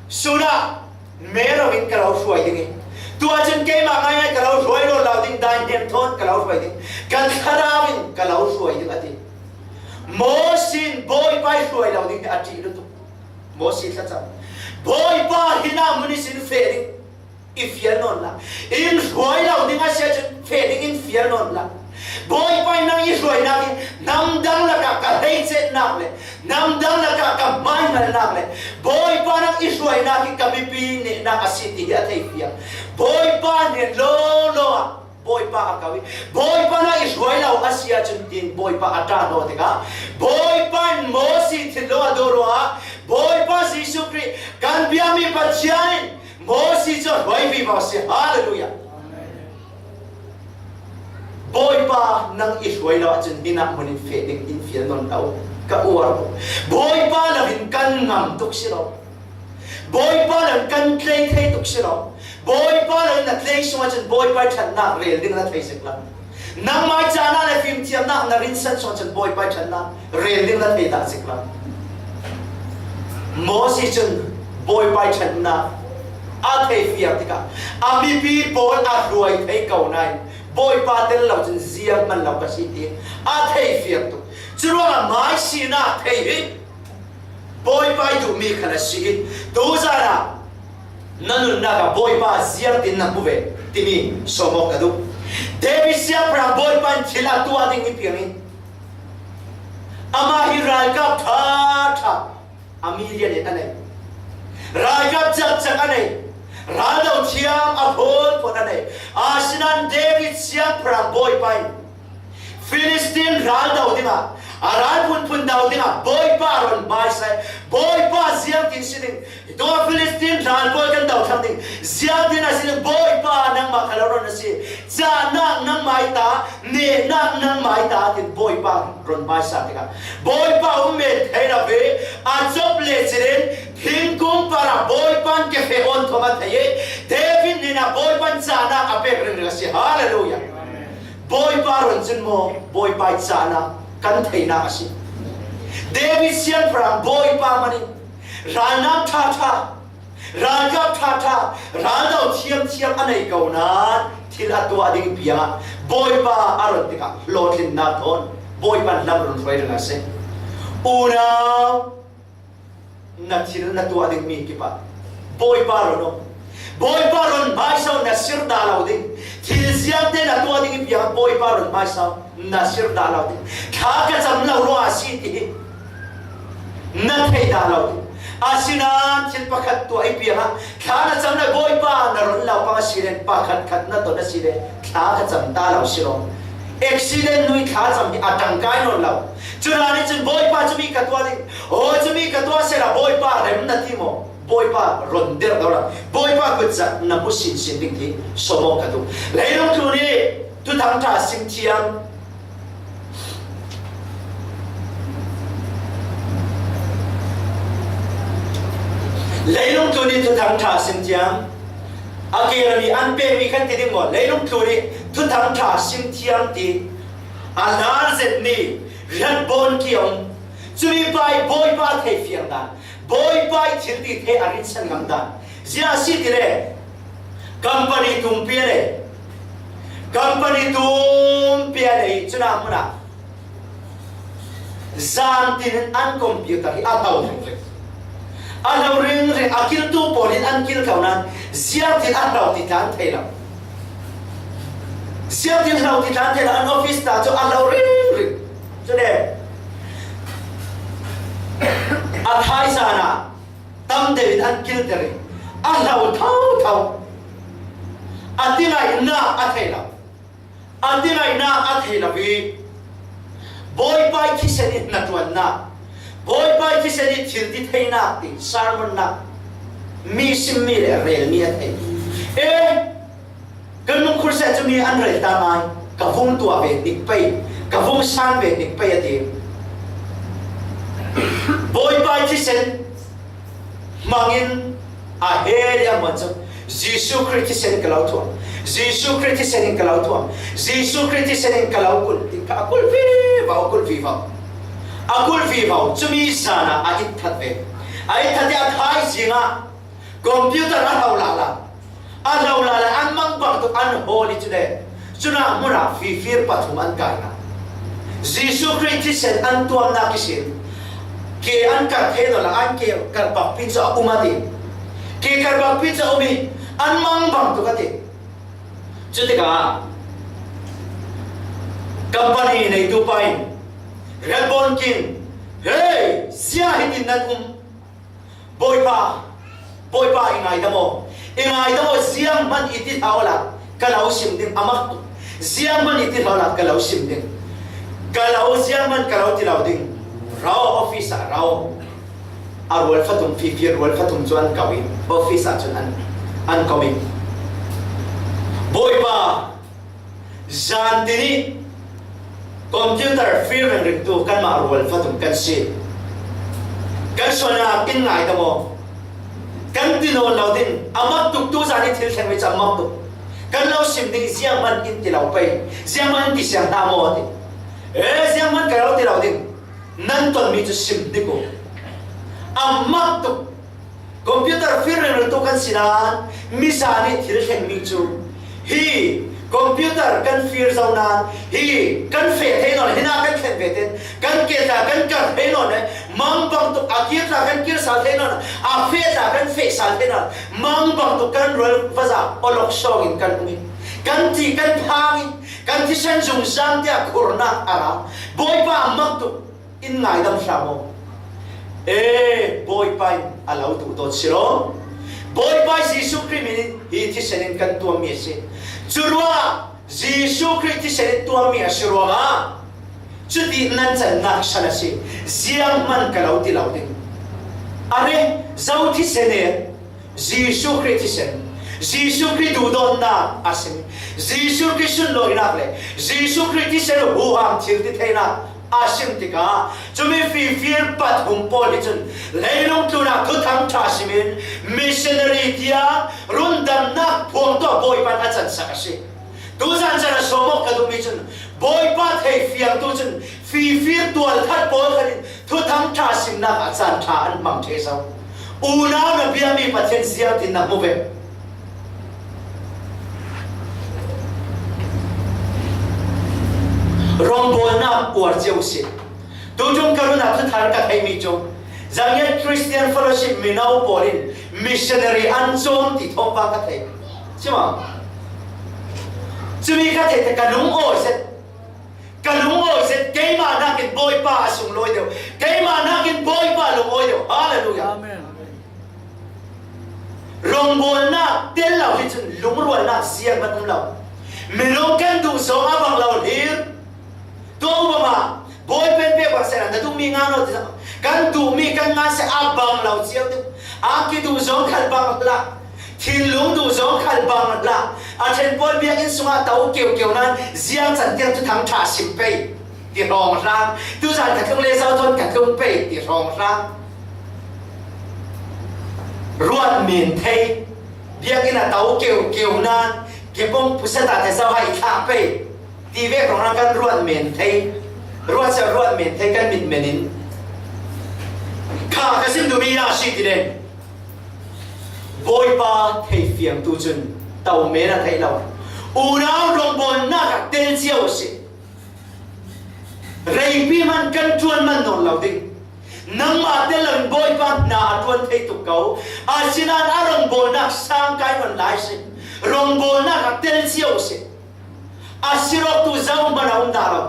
Sun ah mero in ka lo hruai ding i, tu ahcun keimah ngaingai ka lo hruai nawn lo ding, dai hnem thawn ka lo hruai ding, kan thlarau in ka lo hruai ding, a ti. Mosi in Bawipa i hruai lo ding hi a ṭih lutuk. Mosi thlacam. Bawipa hi na mun ihsin feh ding i fial nawn la. In hruai lo ding a si ahcun feh ding in fial nawn la. Bawipa in nang i hruainak hi hnam dang lakah ka hleicenak le hnam dang lakah ka hmaihngalnak le Bawipa nang i hruainak hi ka mipi nehnak a si ti hi a theifiang. Bawipa hnen lawlaw ah Bawipa a ko i, Bawipa nang i hruai lo a si ahcun tiin Bawipa a ṭah hnawh tikah Bawipa in Mosi thinlung a duh ruangah Bawipa Jesuh Khrih kan biakmi Pathian in Mosi cu a hruai vivo a si. Hallelujah! Bawipa nang i hruai lo ahcun hi na hmun in feh ding in fial nawn lo ka uar ko. Bawipa lo in kan ngam tuk si lo. Bawipa lo in kan tlei thei tuk si lo. Bawipa lo in na tlei sung ahcun Bawipa i ṭhatnak rel ding na thei zik lo. Nangmah i cahnak le fimthiamnak na rinsan sung ahcun Bawipa i ṭhatnak rel ding na thei dah zik lo. Moses cun Bawipa ih ṭhatnak a theifiang tikah a mipi pawl a hruai thei ko nain Bawipa tel lo cun ziang hman lo ka si ti a theifiang tuk. Curuangah mai sinak thei hi Bawipa ih duhmi khat a si i tuzan ah na nunnak ah Bawipa ziangtin na hmu ve timi sawm awk ka duh. David siangpahrang Bawipa in thil a tuah ding hi piang i amah hi ralkap ṭha ṭha, a million in a nei. Ralkap cakcak a nei. Raldo thiam a phunphun a nei. Asinain David siangpahrang Bawipa in Filistin ral do dingah, a ral phunphun do dingah Bawipa a run hmaisa i Bawipa ziangtin si ding, hi tuah Filistin ral pawl kan do thlang ding, ziangtin a si ding, Bawipa nangmah kha lo run a si. Cahnak nangmah ih ta, nehnak nangmah ih ta, tin Bawipa run hmaisa tikah Bawipa um men thei lo ve, a cop le cilin thingkung parah Bawipa in kefeh awn thawm a thei i David hnenah Bawipa in cahnak a pek ringring a si. Hallelujah. Bawipa run cun maw, Bawipa ih cahnak kan theinak a si. David siangpahrang Bawipa hmanh in ralnam ṭha ṭha, ralkap ṭha ṭha, raldo thiam thiam a nei ko nain thil a tuah ding piangah Bawipa a run tikah hlawhtlinnak thawn Bawipa in lam run hruai ringring a si. Unau, na thil na tuah dingmi kipah Bawipa run aw. Bawipa run hmaisa aw, na sir dah lo ding. Thil ziangte na tuah ding i piang Bawipa run hmaisa aw, na sir dah lo ding. Thla ka cam lo ruangah a si ti hi na thei dah lo ding. Asinain thil pakhat tuah i piangah thla na cam le Bawipa na run lo pang a si le pakhat khat na ton a si le thla ka cam ta lo si law. Accident nui thla cam hi a ṭangkai nawn lo. Cunah nih cun Bawipa cumi ka tuah ding, aw cumi ka tuah sehla Bawipa rem na ti maw? Bawipa run dirh lo lo. Bawipa kutcak na hmu sinsin ding ti sawm awk ka duh. Leilung tlun ih thuthang ṭha sim thiam. Leilung tlun ih thuthang ṭha sim thiam. A kerami an pekmi kan ti ding maw? Leilung tlun ih thuthang ṭha sim thiam ti a hnar zetmi riatbawn kia um. Cumi pa ih Bawipa theifiang dan, Bawipa ih thil ti thei a rinsan ngam dan. Ziah a si ti le company tumpi a nei. Company tumpi a nei cunah hmun ah zan tin an computer hi a hlo ringring. A hlo ringring, a kiltu pawl in an kil ko nain ziangtin a hlo ti tlan thei lo. Ziangtin hlo ti tlan thei lo, an office ta cu a hlo ringring. Cule a thaizan ah tam deuh in an kilter i a hlo thotho. A tingaihnak a thei lo. A tingaihnak a thei lo i Bawipa ih thisen ih hnaṭuannak, Bawipa ih thisen ih thil ti theinak ti sermonnak mi simmi le relmi a thei. E, kan nungkhur seh cumi an rel ta ngai, ka vung tuah ve hnik pei, ka vung san ve hnik pei a ti. Bawipa ih thisen hmangin a hel i a hmuan cu Jesuh Khrih thisen in ka lo thuam, Jesuh Khrih thisen in ka lo thuam, Jesuh Khrih thisen in ka lo kulh, ti kha a kulh vivo, a kulh vivo. A kulh vivo, cumi zan ah a itthat ve. A itthat i a thaizing ah computer a hlo lala. A hlo lala an mangbang tuk an hawl i cule cunah hmun ah fifir pathum an kai hna. Jesuh Khrih thisen an tuamnak ihsin ke an kar thei nawn lo, an ke karbakpi cu a um a ti. Ke karbakpi cu a um i an mangbang tuk a ti. Cutikah company neitu pa in riatbawn kin, "Hei, ziah hitin nan um?" Bawipa, Bawipa, i ngaidam aw, i ngaidam aw, zianghman i ti hlah awla ka lo sim ding, a mak tuk. Zianghman i ti hlah awla ka lo sim ding. Ka lo, zianghman ka lo ti lo ding. Ra aw, office ah ra aw. A rual fatum, fifir rual fatum cu an ko i office ah cun an, an ko i, Bawipa, zan tin ih computer fir ringringtu kanmah rual fatum kan si. Kan sualnak in ngaidam aw. Kan ti nawn lo ding, a mak tuk, tu zan ih thil thleng mi cu a mak tuk. Kan lo sim ding, zianghman in ti lo pei, zianghman in ti siang hna maw a ti. E, zianghman ka lo ti lo ding. Nan tonmi cu sim hnik u. A mak tuk. Computer fir ringringtu kan si nan, mizan nih thil thleng mi cu hi computer kan fir zo nan, hi kan feh thei nawn, hi na kan thlen ve ten, kan ke tla kan kar thei nawn le, mang bang tuk a kir tla kan kir sal thei nawn, a feh tla kan feh sal thei nawn, mang bang tuk kan rual vaza olok sawng in kan um i, kan ti kan phang i, kan thisen zungzang tiah khurnak a ra. Bawipa a mak tuk. In ngaidam hlah maw? Ee, Bawipa in a lo duhdawt si law. Bawipa Jesuh Khrih min in hi thisen in kan tuammi a si. Curuangah Jesuh Khrih thisen in tuammi a si ruangah cuti nan can ngaksan a si. Zianghman ka lo ti lo ding. A re, zo thisen e. Jesuh Khrih thisen, Jesuh Khrih duhdawtnak a sim, Jesuh Khrih sunlawinak le Jesuh Khrih thisen huham thil ti theinak a sim tikah, cumi fifir pathum pawl hi cun leilung tlunah Thuthang ṭha simin missionary tiang rundamnak phuang tuah Bawipa in a cansak a si. Tuzan can a sawm awk ka duhmi cun Bawipa thei fiangtu cun fifir tualkhat pawl khan in Thuthang ṭha simnak ah caan ṭha an hmang ṭheh zo. Unau na biami Pathian ziangtin na hmu ve. Rawngbawlnak uar cio si. Tutung ka run ah thuthar ka theihmi cu Zangin Christian Fellowship mino pawl in missionary an cawm ti thawngpang ka thei. Cima cumi ka theih te ka lungawi zet. Ka lungawi zet, keimah nakin Bawipa a sunglawi deuh, keimah nakin Bawipa lungawi deuh. Hallelujah. Amen. Rawngbawlnak tel lo hi cun lungrualnak zianghman um lo. Minung kan duh zong a bang lo hlir. Tua upama bawi pen pek bang sehla na duhmi nga naw ti kan duhmi kan ngan seh a bang lo cio deuh. A kiduh zong khal bang hlah. Thinlung duh zong khal bang hlah. A ṭhen pawl biakinn sungah to keukeu nan ziang can tiang Thuthang ṭha sim pei ti hrawng hlang. Tuzan ka tlung le zau thawn ka tlung pei ti hrawng hlang. Ruat men thei. Biakinn a to keukeu nan kepong pusa ta te zau hai thlah pei ti vek hrawng hlang kan ruat men thei. Ruat sia ruat men thei kan mit men in kha ka sim duhmi a si ti den. Bawipa thei fiangtu cun to men a theih lo. Unau rawngbawlnak ah tel cio a si. Reipi hmanh kan ṭuan man nawn lo ding. Nangmah tel loin Bawipa hna a ṭuan thei tuk ko. Asinain a rawngbawlnak sang kai nawn lai si. Rawngbawlnak ah tel cio a si. A sirawktu zohman a um dah lo.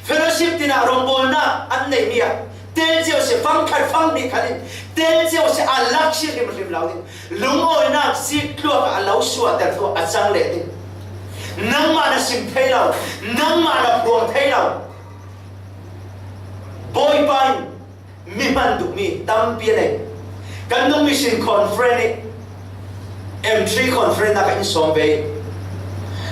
Fellowship tinah rawngbawlnak an neihmi ah tel cio si, fang khat fang hnih khat in tel cio si, a lak si hrimhrim lo ding. Lungawinak zik tluak ah a lo suahter tu a cang leh ding. Nangmah na sim thei lo, nangmah na phuang thei lo. Bawipa in mi hman duhmi tampi a nei. Kan nung mission conference nih M three conference ah ka in sawm ve.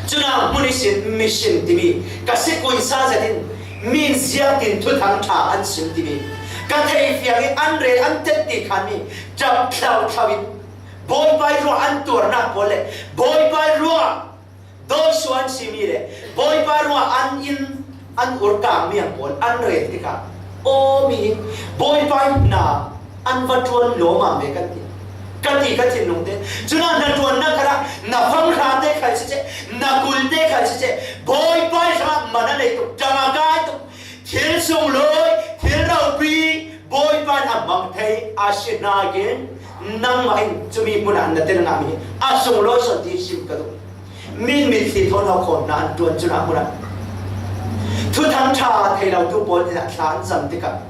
Cunah hmun ihsin mission timi ka si kuinsa zetin min ziangtin Thuthang ṭha an sim timi ka thei fiang in an rel an tet ti khanmi ṭap thlauthlau in Bawipa ih ruah an tuarnak pawl le Bawipa ih ruah Dawisuan simi le Bawipa ruah an in an urkang miang pawl an rel tikah aw mi hi Bawipa hna an va ṭuan lawmam ve kan ti. Ka ti ka thinlung te. Cunah na ṭuannak khalah na fanghra te khal si ceh, na kul te khal si ceh, Bawipa hrangah man a nei tuk, ṭang a kai tuk, thil sunglawi, thil ropi, Bawipa in a hmang thei a si nakin nangmah in cumi hmunah na tel ngahmi a sunglawi sawn ti sim ka duh. Min mitthli thawn hau khawm hna an ṭuan cunah hmunah Thuthang ṭha thei lotu pawl in a thla an zam tikah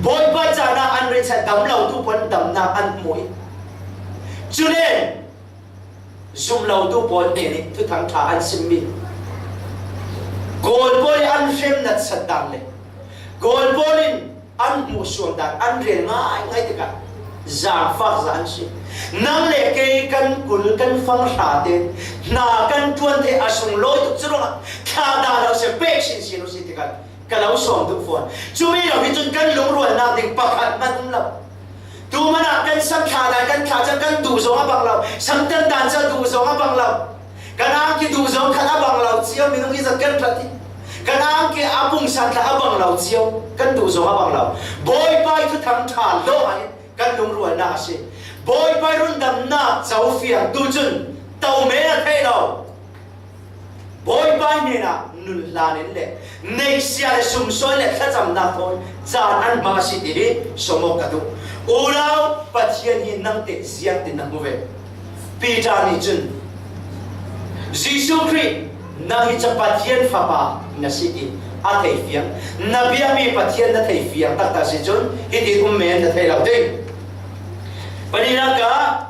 Bawipa cahnak an rethlah dam lotu pawl in damnak an hmu i cule zumlotu pawl hnen ih Thuthang ṭha an simmi Kawl pawl ih an hrem natsat dan le Kawl pawl in an hmuhsuam dan an rel ngaingai tikah zaangfak za an si. Nang le kei kan kul kan fanghra te hna kan ṭuan thei a sunglawi tuk cu ruangah thla dah lo si pek sinsin uh si tikah ka lo sawm duh fawn. Cumi lo hi cun kan lungrualnak ding pakhat hmanh um lo. Tu hmanh ah kan sam thla dan kan thla cang kan duh zong a bang lo. Sam tan dan cang duh zong a bang lo. Kan angki duh zong khat a bang lo cio, minung i zat kan ṭhat i kan angki a pungsan thla a bang lo cio, kan duh zong a bang lo. Bawipa ih Thuthang ṭha lawng ah hin kan lungrualna a si. Bawipa i rundamna co fiangtu cun to men a theih lo. Bawipa hnenah nun hlan in le neihsia le sumsawi le thlacamnak thawi caan an hmang a si ti hi sawm awk ka duh. Unau, Pathian hi nang teh ziangtin na hmu ve. Peter nih cun, Jesuh Khrih, nang hi cu Pathian Fapa na si ti a thei fiang. Na biakmi Pathian na thei fiang taktak si cun hiti um men na thei lo ding. Pahnihnak ah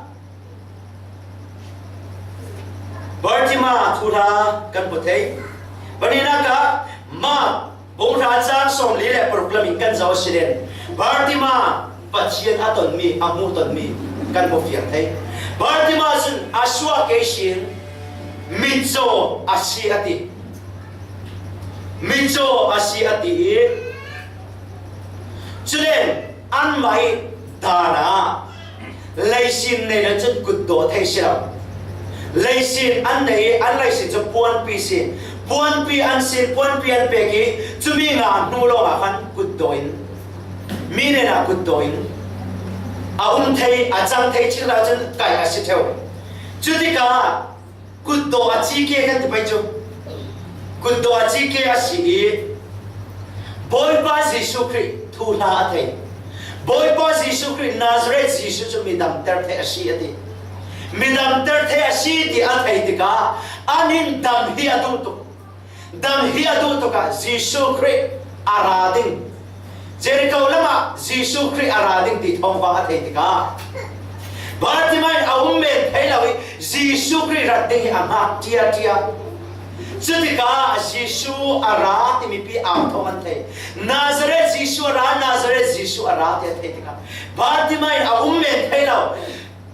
Bartima thuhla kan hmu thei. Pahnihnak ah Mark bung hra cang sawmli le paruk lam in kan zoh a si len, Bartima Pathian a tonmi, a hmuh tonmi kan hmu fiang thei. Bartima cun a suak kei sin mitcaw a si a ti. Mitcaw a si a ti i, culen anmah i dan ah leisin nei lo cun kutdawh thei si lo. Leisin an nei i an leisin cu puanpi si. Puanpi an sin, puanpi an pek i cumi nga hnu lawngah khan kutdawh in, mi hnenah kutdawh in a um thei, a cang thei chin lo cun kaih a si ṭheu. Cutikah kutdawh a ci ke kan ti pei cu, kutdawh a ci ke a si i, Bawipa Jesuh Khrih thuhla a thei. Bawipa Jesuh Khrih Nazareth Jesuh cu midamter thei a si a ti. Midamter thei a si ti a thei tikah an in dam hi a duh tuk. Dam hi a duh tuk ah Jesuh Khrih a ra ding. Jericho lamah Jesuh Khrih a ra ding ti thawngpang a thei tikah Bartima in a um men thei lo i Jesuh Khrih rat ding hi a hngak ṭiaṭia. Cutikah Jesuh a ra ti mipi au thawng an thei. Nazareth Jesuh a ra, Nazareth Jesuh a ra ti a thei tikah Bartima in a um men thei lo.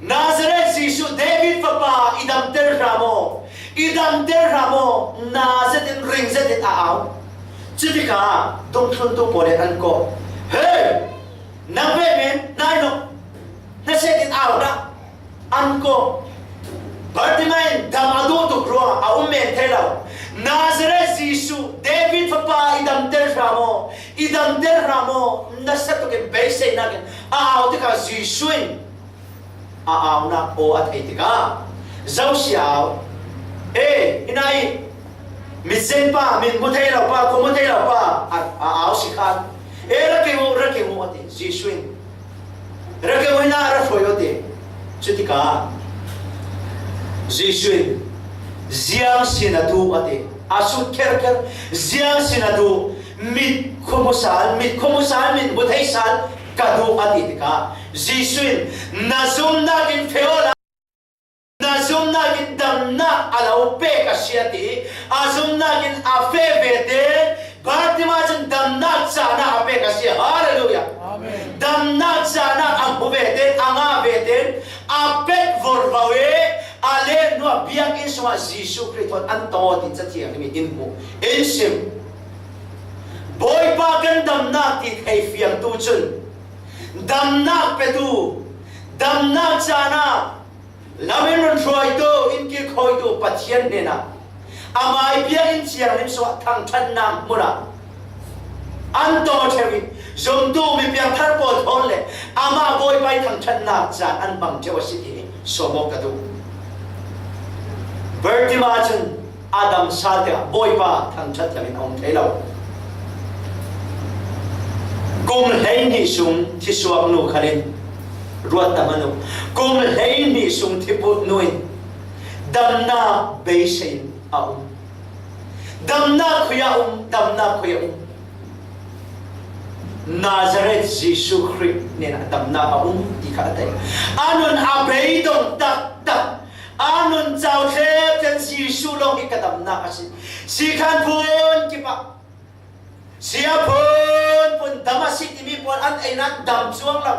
Nazareth Jesuh, David fapa, i damter hram aw, i damter hram aw, na zetin, ring zetin a au. Cutikah dungthluntu pawl in an kawh. Hei, nang ve men, nai no, na zetin au dah, an kawh. Bartima in dam a duh tuk ruangah a um men thei lo. Nazareth Jesuh, David fapa, i damter hram aw, i damter hram aw, nasa tukin beiseinak in a au tikah Jesuh in a aunak aw a thei tikah, zo si a au. E, hi nai, mitsen pa, min hmu thei lo pa, kua hmu thei lo pa, a, a au si khan. E, ra keng uh, ra keng uh, a ti. Jesuh in, ra keng uh, hi na ra hruai uh, a ti. Cutikah Jesuh in, ziang sin a duh, a ti. A sut kherkher, ziang sin a duh, mit khuamu sal, mit khuamu sal, mit hmu thei sal ka duh, a ti tikah Jesuh in, na zumnak in feh awla, na zumnak in damnak a lo pek a si, a ti. A zumnak in a feh vete, Bartima cun damnak cahnak a pek a si. Halleluiah. Damnak cahnak a hmu vete, a ngah vete, a pek vorvo i a len hnuah biakinn sungah Jesuh Khrih thawn an tawt in Cathiang in hmuh in sim. Bawipa kan damnak ti thei fiangtu cun damnak petu, damnak cahnak, lam in run hruaitu, in kik hawitu Pathian hnenah amai biakinn thianghlim sungah thangṭhatnak hmunah an tawt ṭheu i, zumtu mi piangthar pawl thawn le amah Bawipa i thangṭhatnak caan an hmang ṭheu a si ti hi sawm awk ka duh. Bartima cun a dam sal tikah Bawipa thangṭhat thiam in a um thei lo. Kum hleihnih sung thisuak nu khal in ruat tam a nu. Kum hleihnih sung thiput nu in damnak beisei in a um. Damnak khui a um, damnak khui a um. Nazareth Jesuh Khrih hnenah damnak a um ti kha a thei. A nun a beidong taktak, a nun cau thlep ten Jesuh lawng hi ka damnak a si. Si khan phun kip ah, si a phun phun dam a si timi pawl an ei nan dam cuang lo.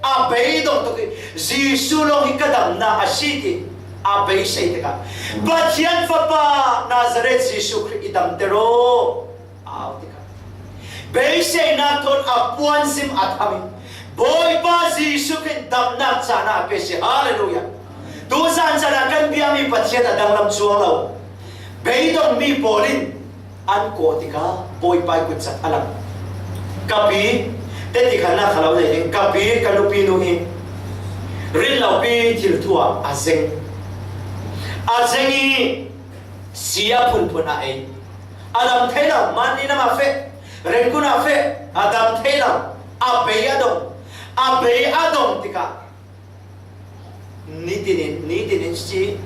A beidong tuk i Jesuh lawng hi ka damnak a si ti a beisei tikah Pathian Fapa Nazareth Jesuh Khrih i damter aw. Au tikah beiseinak thawn a puanzim a tham i Bawipa Jesuh Khrih damnak cahnak a pe si. Halleluiah. Tuzan caan ah kan biakmi Pathian a danglam cuang lo. Beidongmi pawl in an kawh tikah Bawipa i kutcak a lang. Ka pi, Teti khatna kha lo nei ding, ka pi, ka nupi nu hi rinlopi thil thu ah a zeng. A zeng i si a phunphun a ei. A dam thei lo, man ni nam a feh, rengkun a feh, a dam thei lo, a bei a dong, a bei a dong tikah Nitin in, nitin in si,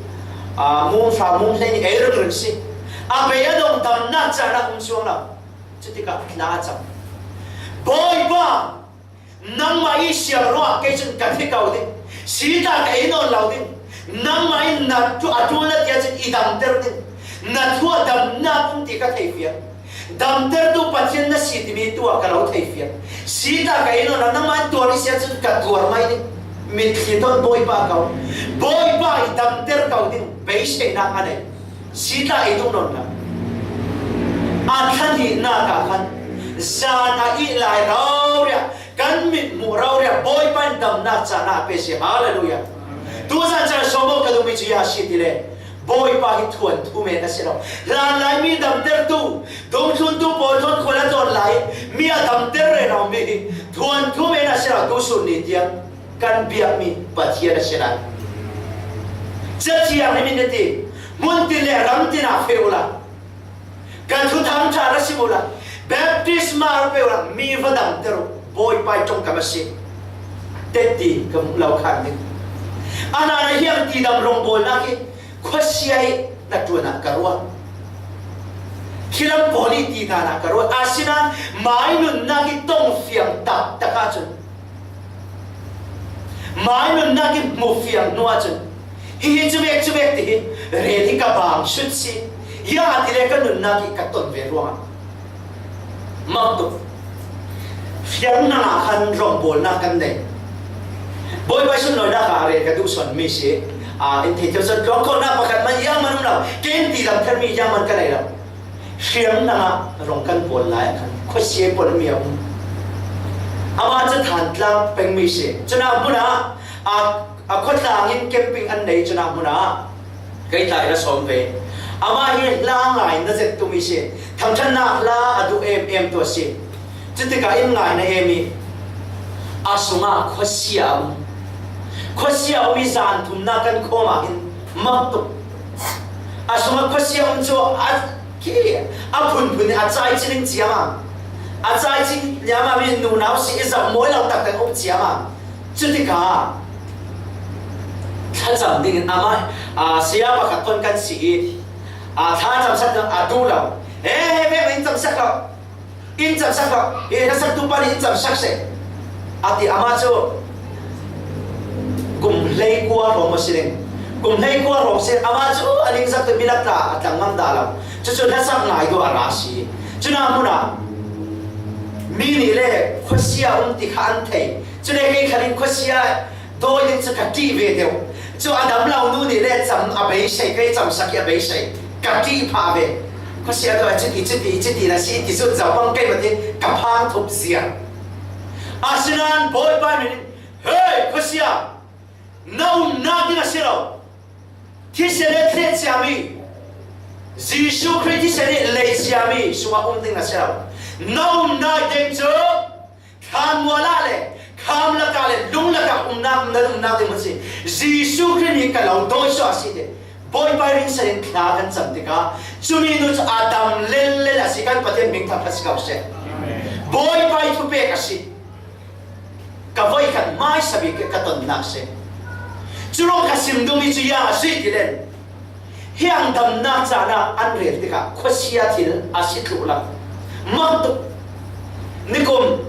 a, mung hra, mung hlei ni ei ringring si. A bei a dong damna caan ah um suang lo. Cutikah tla a cam. Bawipa, nangmah i siang ruah kei cun ka thi ko ding. Si tla ka ei nawn lo ding. Nangmah in na tu, a tul na tia cun i damter ding. Na thu a damnak um ti ka thei fiang. Damtertu Pathian na si timi tu ah ka lo thei fiang. Si ta ka inn awla nangmah in tuar i si ahcun ka tuar mai ding. Mitthli ton Bawipa ko. Bawipa i damter ko ding beiseinak a nei. Si ta ei duh nawn lo. A thla hnihnak ah khan zan a ih lai rauria, kan mit hmuh rauria Bawipa in damnak caan a pe si. Hallelujah. Tuzan caan sawm awk ka duhmi cu a si ti le Bawipa hi thuanthu men a si lo. Hlanlai mi damtertu, dungthluntu pawl thawn khual a tlawn lai mi a damter rero mi hi thuanthu men a si lo. Tusun ni tiang kan biakmi Pathian a si lai. Cathiang nih min a ti, hmun tin le ram tin ah feh uhla, kan thuthang ṭha ra sim uhla, baptisma ra pe uhla, mi va damter uh, Bawipa i ṭongkam a si. Tetti ka hmuh lo khan ding. A hna na hiang ti dam rawngbawlnak hi khuasia i hnaṭuan ah ka ruat. Khilam pawl i ti hna ah ka ruat. Asinain mai nunnak i tong fiang taktak ahcun, mai nunnak i hmu fiang hnu ahcun, hihi cuvek cuvek ti hi rel hi ka bang sut si. Ya ti le ka nunnak i ka ton ve ruangah mak tuk. Fiang nang ah khan rawngbawlnak kan nei. Bawipa sunlawinak ah rel ka duh sawn mi si. Ah, in thei cio sawn tluang khawhnak pakhat man yang man um lo. Ke in ti lam ther mi yang man ka nei lo. Hriamnam ah rong kan bawl lai ah khan khuasia pawl mi a um. Amah cu Thantlang pengmi si. Cun a hmun ah a, a khuatlangin camping an nei, cun a hmun ah kei tlai ra sawm ve. Amah hi hla ngai na zet tumi si. Thangṭhatnak hla a duh em em tu a si. Cutikah in ngai na em i a sungah khuasia a um. Khuasia a um i zan thumnak kan khawm ah hin mak tuk. A sungah khuasia um cu a khi a phunphun i a cai cining ciam a, a cai cing liam a mi nunau si i zoh mawi lo taktak um ciam a, cutikah thlacam dingin amah, aa, saya pakhat thawn kan si i, aa, thla camsak ding a duh lo. He, he, he, in camsak lo. In camsak lo, hi hlasak tu pa nih in camsak seh, a ti. Amah cu kum hleikua hrawng maw si ding, kum hleikua hrawng si. Amah cu a ningzak tu milak tla a tlang ngam dah lo. Cucu hlasak ngai dawh a ra si. Cun a hmun ah mi nih le khuasia um ti kha an thei. Cule kei khan in khuasia dawi ding cu ka ṭih ve deuh. Cu a dam lo nu nih le cam a beisei, kei camsak i a beisei. Ka ṭih phah ve. Khuasia dawi cuti, cuti, cuti na si ti cu zaupang kei mah ti ka phang thup ziar. Asinain Bawipa nih, hei, khuasia, na umnak ding a si lo. Thisen he thleh ciami, Jesuh Khrih thisen he lei ciami sungah um ding na si lo. Na umnak ding cu thlanmual ah le kham lakah le lung lakah umnak, na umnak ding a si. Jesuh Khrih nih ka lo dawi suah a si ti. Bawipa ih ringsan in thla kan cam tikah cumi nu cu a dam lenlen a si, kan Pathian hming thangṭhat si ko seh. Bawipa ih thupek a si. Ka voikhat hmaisa bik ka tonnak si. Cu ruang ka sim dungmi cu ya a si ti len. Hiang damnak caan ah an rel tikah khuasia thil a si thluh lo. Mak tuk. Nikum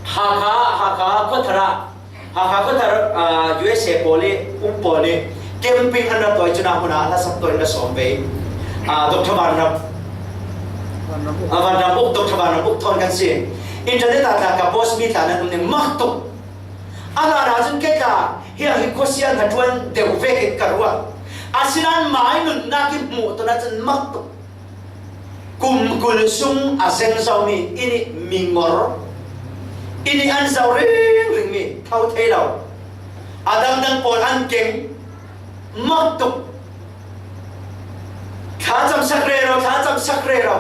Hakha, Hakha khuathar ah, Hakha khuathar, aa, U S A pawl i um pawl i camping an rak tawi, cun a hmun ah hlasak tawi an rak sawm ve. Aa, Doctor Van Ram, aa, Van Ram Uk, Doctor Van Ram Uk thawn kan si. Internet ah tla ka post mi tla nan um ning, mak tuk. A hlan ahcun kei tla hiang hi khuasia hnaṭuan deuh vekin ka ruat. Asinain mai nunnak i hmuh ton ahcun mak tuk. Kum kul sung a zeng zomi, i nih mi ngor, i nih an zoh ringring mi tho thei lo, a dangdang pawl an keng, mak tuk. Thla camsak rero, thla camsak rero,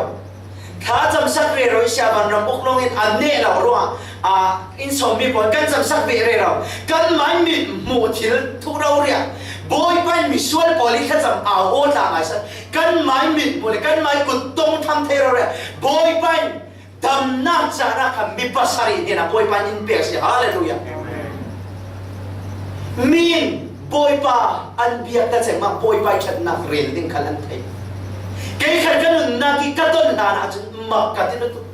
thla camsak rero i sia Van Ram Uk lawngin a neh lo ruangah A, inn sawm mi pawl kan camsak ve rero. Kanmai mit hmuh thil thu roriah Bawipa in misual pawl i thlacam a aw tla ngaisan. Kanmai mit hmuh le kanmai kut tong tham thei roriah Bawipa in damna chahna kha mi pasarih hnenah Bawipa in in pek si. Halleluiah. Mi in Bawipa an biak ta cengmah Bawipa i ṭhatnak rel ding khal an thei. Kei khan ka nunnak i ka ton hlanah cun mak ka ti lutuk.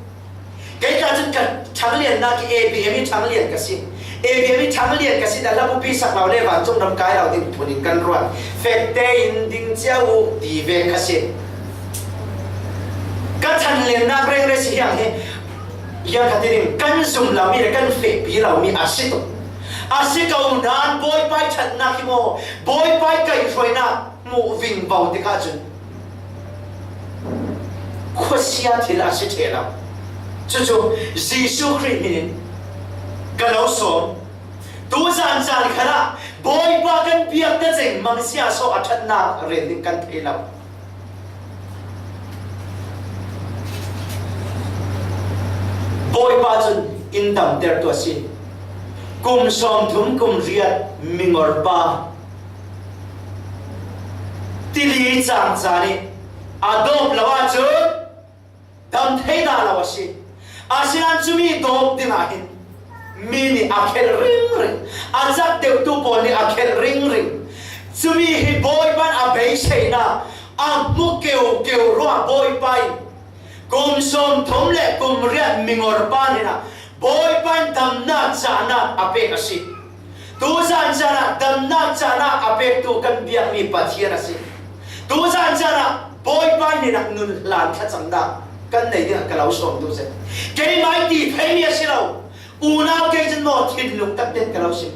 Kei tla cun ka ṭhangliannak i A B M i ṭhanglian ka si. A B M i ṭhanglian ka si dah labupi sak lo le vancung ram kai lo ding phun in kan ruat. Fekte in ding cia uh ti ve ka si. Ka ṭhanliannak rengre si hiang hi. Hiang ka ti ding kan zum lo mi le kan fehpi lo mi a si tuk. A si ko nain Bawipa i ṭhatnak hi maw, Bawipa i kaihhruainak hmuh vingvo tikah cun khuasia thil a si ṭheh lo. Cucu Jesuh Khrih hminin ka lo sawm. Tuzan caan khalah Bawipa kan biak ta cengmang sia so a ṭhatnak rel ding kan thei lo. Bawipa cun in damtertu a si. Kum sawmthum kum riat mingorpa tili cangca nih a dawp lo ahcun dam thei dah lo a si. Asinain cumi dawp dingah hin mi nih a khelh ringring, a cak deuhtu pawl nih a khelh ringring. Cumi hi Bawipa in a beiseina a hmu keukeu ruah Bawipa in kum sawmthum le kum riat mingorpa hnenah Bawipa in damnak cahnak a pek a si. Tuzan cahnak damnak cahnak a pektu kan biakmi Pathian a si. Tuzan cahnak Bawipa hnenah nun hlan thlacamnak kan nei dingah ka lo sawm duh zen. Keimah i ti theimi a si lo. Unau kei cun maw thinlung tak ten ka lo sim.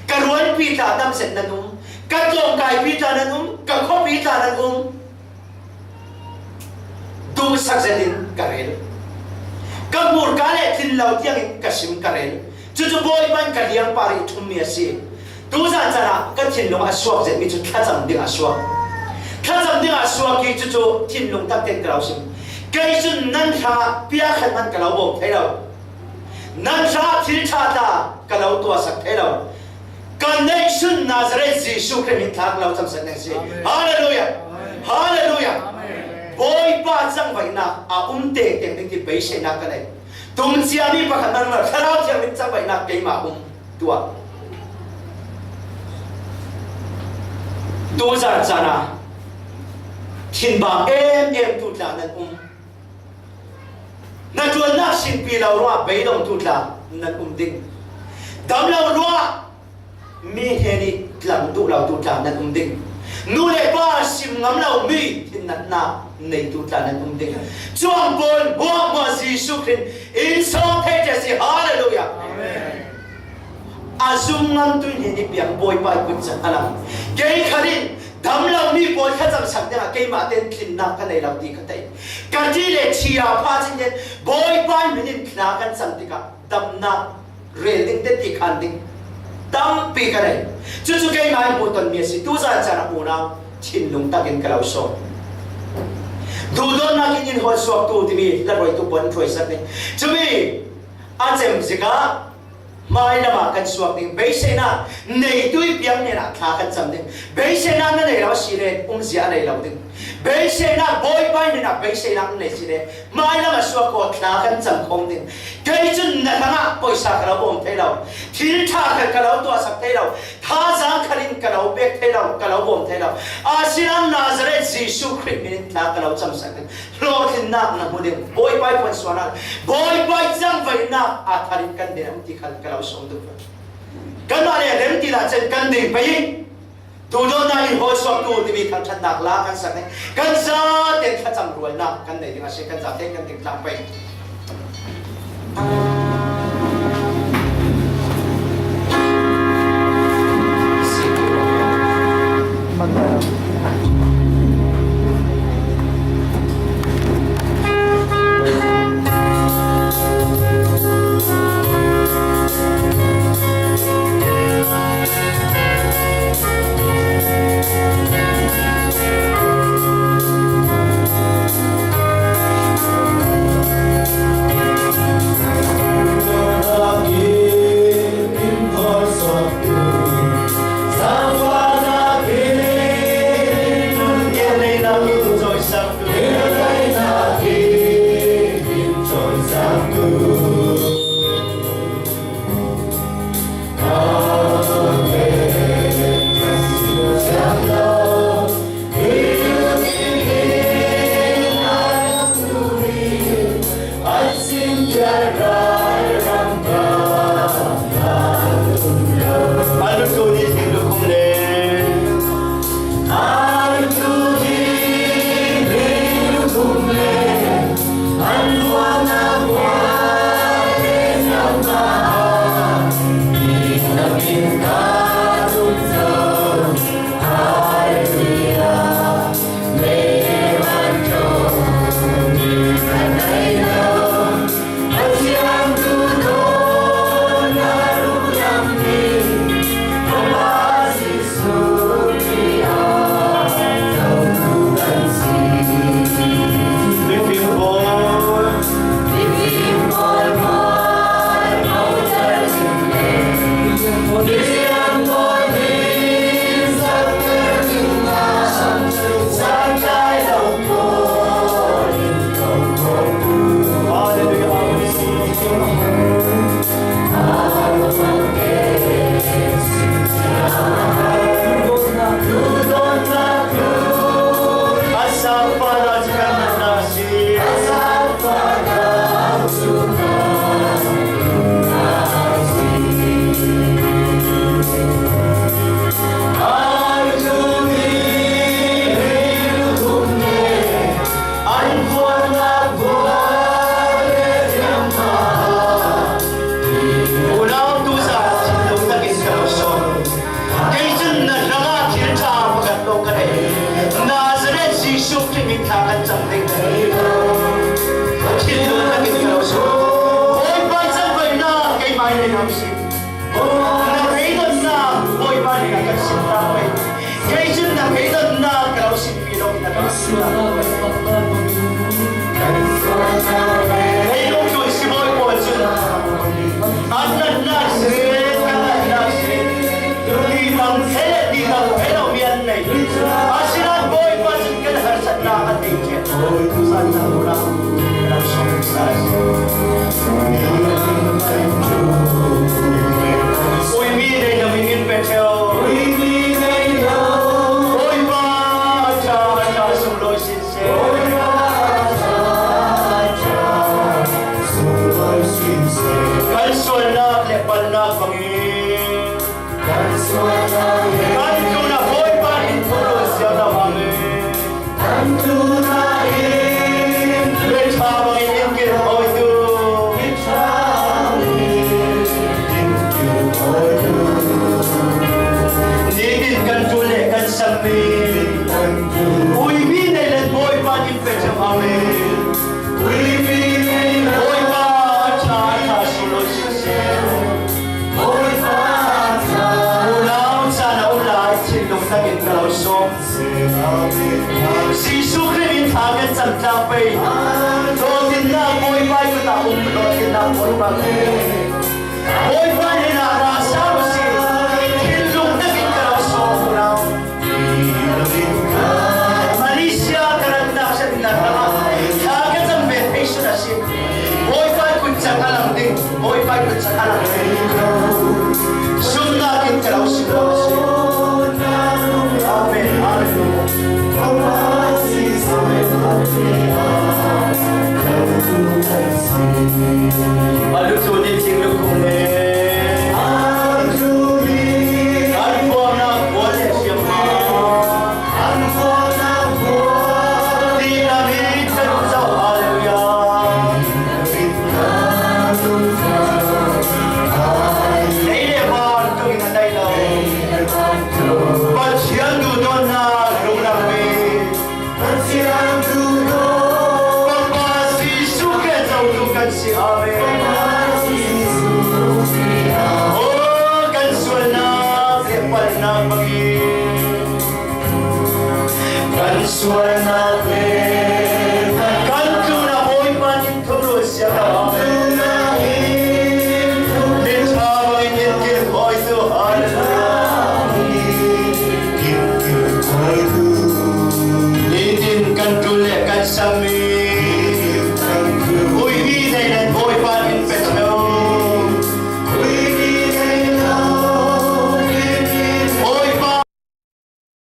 Ka rualpi tla dam zet nan um, ka tlawngkaipi tla nan um, ka khuapi tla nan um. Duhsak zetin ka rel. Ka hmurka le tlin lo tiangin ka sim ka rel. Cucu Bawipa in ka liangpar i thummi a si. Tuzan caan ah ka thinlung a suak zetmi cu thlacam ding a suak. Thlacam ding a suak i cucu thinlung tak ten ka lo sim. Kei cun nan hrangah piakhat hmanh ka lo bawm thei lo. Nan hrangah thil ṭha tla ka lo tuahsak thei lo. Ka neihsun Nazareth Jesuh Khrih min thla ka lo camsak ding a si. Amen. Halleluiah! Amen. Halleluiah! Amen. Bawipa cangvaihnak a um tengteng ding ti beiseinak ka nei. Tung ciami pakhat nan lo, Thlarau Thiang min cangvaihnak keimah um tuah. Tuzan caan ah thinbang em em tu tla nan um. Hnaṭuannak sinpi lo ruah beidongtu tla nan um ding. Dam lo ruah mi hnen i tlang duh lotu tla nan um ding. Nu le pa sim ngam lo mi thinnatnak neitu tla nan um ding. Cuang pawl hmuahhmuah Jesuh Khrih in sawm thei ṭha si. Halleluiah! Amen. A zum ngamtu hnen i piang Bawipa i kut cang a lang. Kei khan in dam lo mi pawl thlacamsak dingah keimah tein tlinnak ka nei lo ti ka tei. Ka ṭih le ṭhi a pha cin Bawipa hmin in thla kan cam tikah damnak rel ding te ti khan ding tampi ka nei. Cucu keimah in hmuh tonmi a si. Tuzan caan a unau thinlung takin ka lo sawm. Duhdawtnak in in holh suaktu timi hlatruaitu pawl in hruaisak ding. Cumi a cem zikah hmailam ah kan suak ding. Beiseinak neitu i piang hnenah thla kan cam ding. Beiseinak na nei lo a si le umzia a nei lo ding. Beiseinak Bawipa hnenah beiseinak na nei si le hmailam a suak ko thla kan cam khawm ding. Kei cun na hrangah poisa ka lo bawm thei lo. Thil ṭha khat ka lo tuahsak thei lo. Thazaang khat in ka lo pek thei lo, ka lo bawm thei lo. Asinain Nazareth Jesuh Khrih min in thla ka lo camsak ding. Hlawhtlinnak na hmu ding, Bawipa i puansuahnak, Bawipa i cangvaihnak a thar in kan ding a um ti khan ka lo sawm duh. Kanmah le remti lah cen kan ding pei i duhdawtnak in holh suaktu timi thangṭhatnak la kan sak ding. Kan zaten thlacam rualnak kan nei ding a si, kan zaten kan ding tlang pei. Kei cun na kei dotnak ka lo simpi lo in a ka si. Ei lungtun sibawi pawl cun an natnak si, kan natnak si, ti bang thei le ti bang thei lo mi an nei. Asinain Bawipa cun kan harsatnak a thei ṭhiat. Uimi nei lo in in pe ṭheo. Bawipa ṭha, ṭha sunglawi siseh. Kan sualnak le palhnak bangin kan tlunah Bawipa in thurul siangtho amen. Mitha bangin in kilhawitu. Nitin kan ṭul le kan sammi uimi nei le Bawipa in pe ṭheo amen. Bawipa ṭha, ṭha sunglawi siseh. Unau caan a um lai thinlung takin ka lo sawm. Jesuh Khrih in thla kan cam tlak pei. Dawtdinnak Bawipa i kut ah um, dawtdinnak Bawipa. Bawipa hnenah ra sau a si. Thinlung takin ka lo sawm, unau. Malaysia ka ratnak sianginn ah thla ka cam ve thei sun a si. Bawipa i kut cang a lang ding, Bawipa i kut cang a lang ding. Sumnak in ka lo si lo a si. Amen. Amen. A lutu ni thing lukhum le an buannak bual le siam. Pathian duhdawtnak lungdam mi. Bawipa Jesuh Khrih cotu kan si. Amen. Aw, kan sualnak le palhnak bangin kan sualnak le kan tlunah Bawipa in thurul siangtho amen. Mitha bangin in kilhawitu. Hallelujah. Nitin kan ṭul le kan sammi